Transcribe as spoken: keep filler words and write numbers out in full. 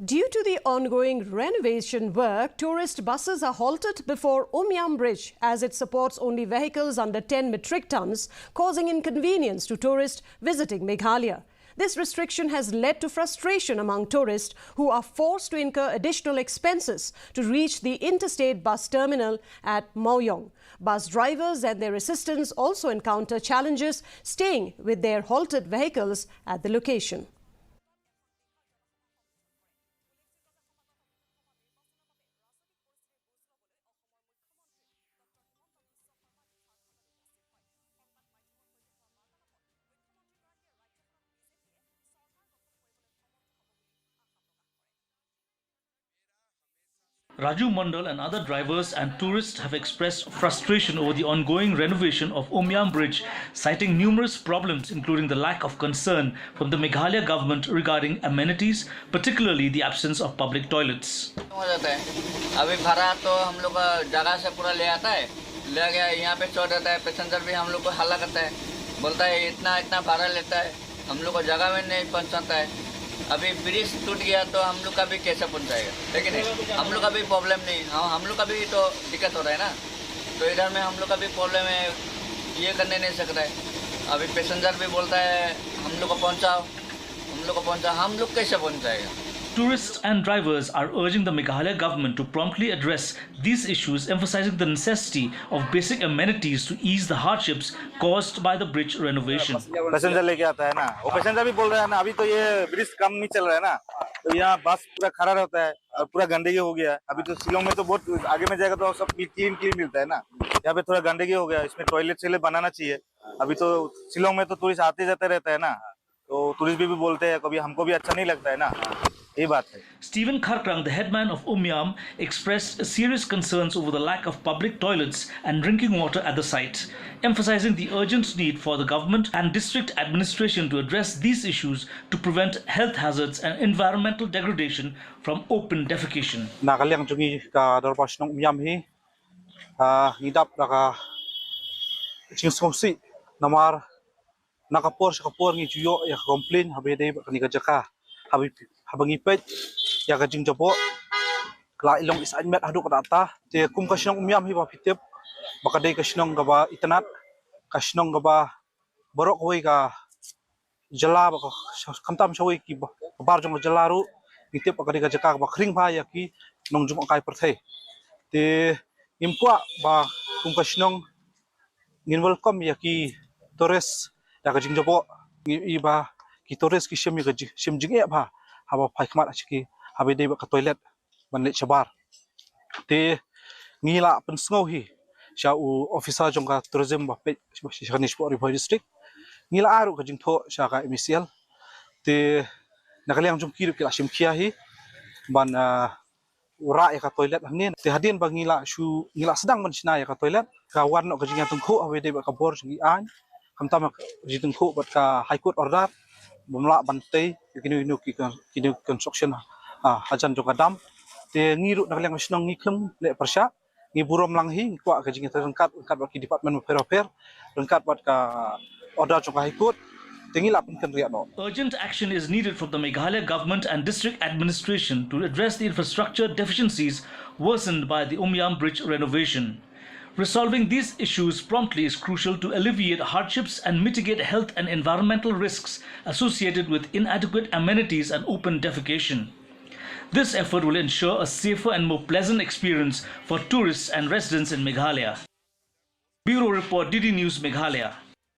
Due to the ongoing renovation work, tourist buses are halted before Umiam Bridge as it supports only vehicles under ten metric tons, causing inconvenience to tourists visiting Meghalaya. This restriction has led to frustration among tourists who are forced to incur additional expenses to reach the interstate bus terminal at Mawïong. Bus drivers and their assistants also encounter challenges staying with their halted vehicles at the location. Raju Mondal and other drivers and tourists have expressed frustration over the ongoing renovation of Umiam Bridge, citing numerous problems, including the lack of concern from the Meghalaya government regarding amenities, particularly the absence of public toilets. हो जाता है। अभी भाड़ा तो हम लोग का जगह से पूरा ले आता है, ले गया, यहाँ पे छोड़ देता है, पैसेंजर भी हम लोग को हल्ला करता है, बोलता है, "इतना, इतना भाड़ा लेता है, हम लोग को जगह में नहीं पहुँचाता है।" अभी ब्रिज टूट गया तो हम लोग का भी कैसे पहुँचाएगा, है कि नहीं? हम लोग का भी प्रॉब्लम नहीं, हम, हम लोग का भी तो दिक्कत हो रहा है ना, तो इधर में हम लोग का भी प्रॉब्लम है, ये करने नहीं सकता है। अभी पैसेंजर भी बोलता है, "हम लोग को पहुँचाओ, हम लोग को पहुँचाओ।" हम लोग कैसे पहुँचाएगा? Tourists and drivers are urging the Meghalaya government to promptly address these issues, emphasizing the necessity of basic amenities to ease the hardships caused by the bridge renovation. पैसेंजर लेके आता है ना, वो पैसेंजर भी बोल रहा है ना, अभी तो ये ब्रिज काम नहीं चल रहा है ना, तो यहाँ बस पूरा खड़ा रहता है और पूरा गंदगी हो गया है। अभी तो शिलोंग में तो बहुत आगे में जाएगा तो सब क्लीन क्लीन मिलता है ना, यहाँ पे थोड़ा गंदगी हो गया, इसमें टॉयलेट से बनाना चाहिए। अभी तो शिलोंग में तो टूरिस्ट आते जाते रहता है ना, तो टूरिस्ट भी, भी बोलते हैं, कभी हमको भी अच्छा नहीं लगता है ना, ये बात है। Stephen Kharkrang, the headman of Umiam, expressed serious concerns over the lack of public toilets and drinking water at the site, emphasizing the urgent need for the government and district administration to address these issues to prevent health hazards and environmental degradation from open defecation. Na ka liang jong ngi ka Dorbar Shnong Umiam hi, ah, ngi dap da ka jingsngewsih namar na ka por sha ka por ngi ju ïoh ïa ka complain haba ïadei bad kane ka jaka. Haba, haba ngi peit ïa ka jingjaboh, ka la i long i saiñ met haduh katta. Te kum ka shnong Umiam hi ba phi tip ba ka dei ka shnong kaba itynnad, ka shnong kaba baroh kawei ka jylla, ba ka, khamtam shawei ki ba, ka bar jong ka jylla ruh, ngi tip ba ka dei ka jaka kaba khring bha ïa ki nongjngohkai pyrthei. Te ngim kwah ba kum ka shnong ngin welcome ïa ki tourist da ka jingjaboh. Ngi i ba ki tourist ki shim ïa ka ji-, shim jingeh bha haba phai khmat ha ki, haba ïadei bad ka toilet ban leit shabar. Te ngi la pynsngew hi sha u officer jong ka tourism ba peit sha kane shapoh Ri Bhoi District. Ngi la ai ruh ka jingthoh sha ka M E C L. Te na ka liang jong ki ruh ki la shim khia hi ban, ah, u rah ïa ka toilet hangne. Te hadien ba ngi la shu, ngi la sdang ban shna ïa ka toilet, ka wan noh ka jingïatyngkhuh haba ïadei bad ka bor jong ki aiñ, khamtam ka jingtyngkhuh bad ka High Court order ba ym lah ban tei ïa kino kino ki con-, kino construction, ah, hajan jong ka dam. Te ngi ruh na ka liang ka shnong ngi khlem leh pyrshah, ngi burom lang hi, ngi kwah ka jingïatrei ryngkat, ryngkat bad ki department bapher bapher, ryngkat bad ka order jong ka High Court. Te ngi la pynkynriah noh. Urgent action is needed from the Meghalaya government and district administration to address the infrastructure deficiencies worsened by the Umiam Bridge renovation. Resolving these issues promptly is crucial to alleviate hardships and mitigate health and environmental risks associated with inadequate amenities and open defecation. This effort will ensure a safer and more pleasant experience for tourists and residents in Meghalaya. Bureau Report, D D News Meghalaya.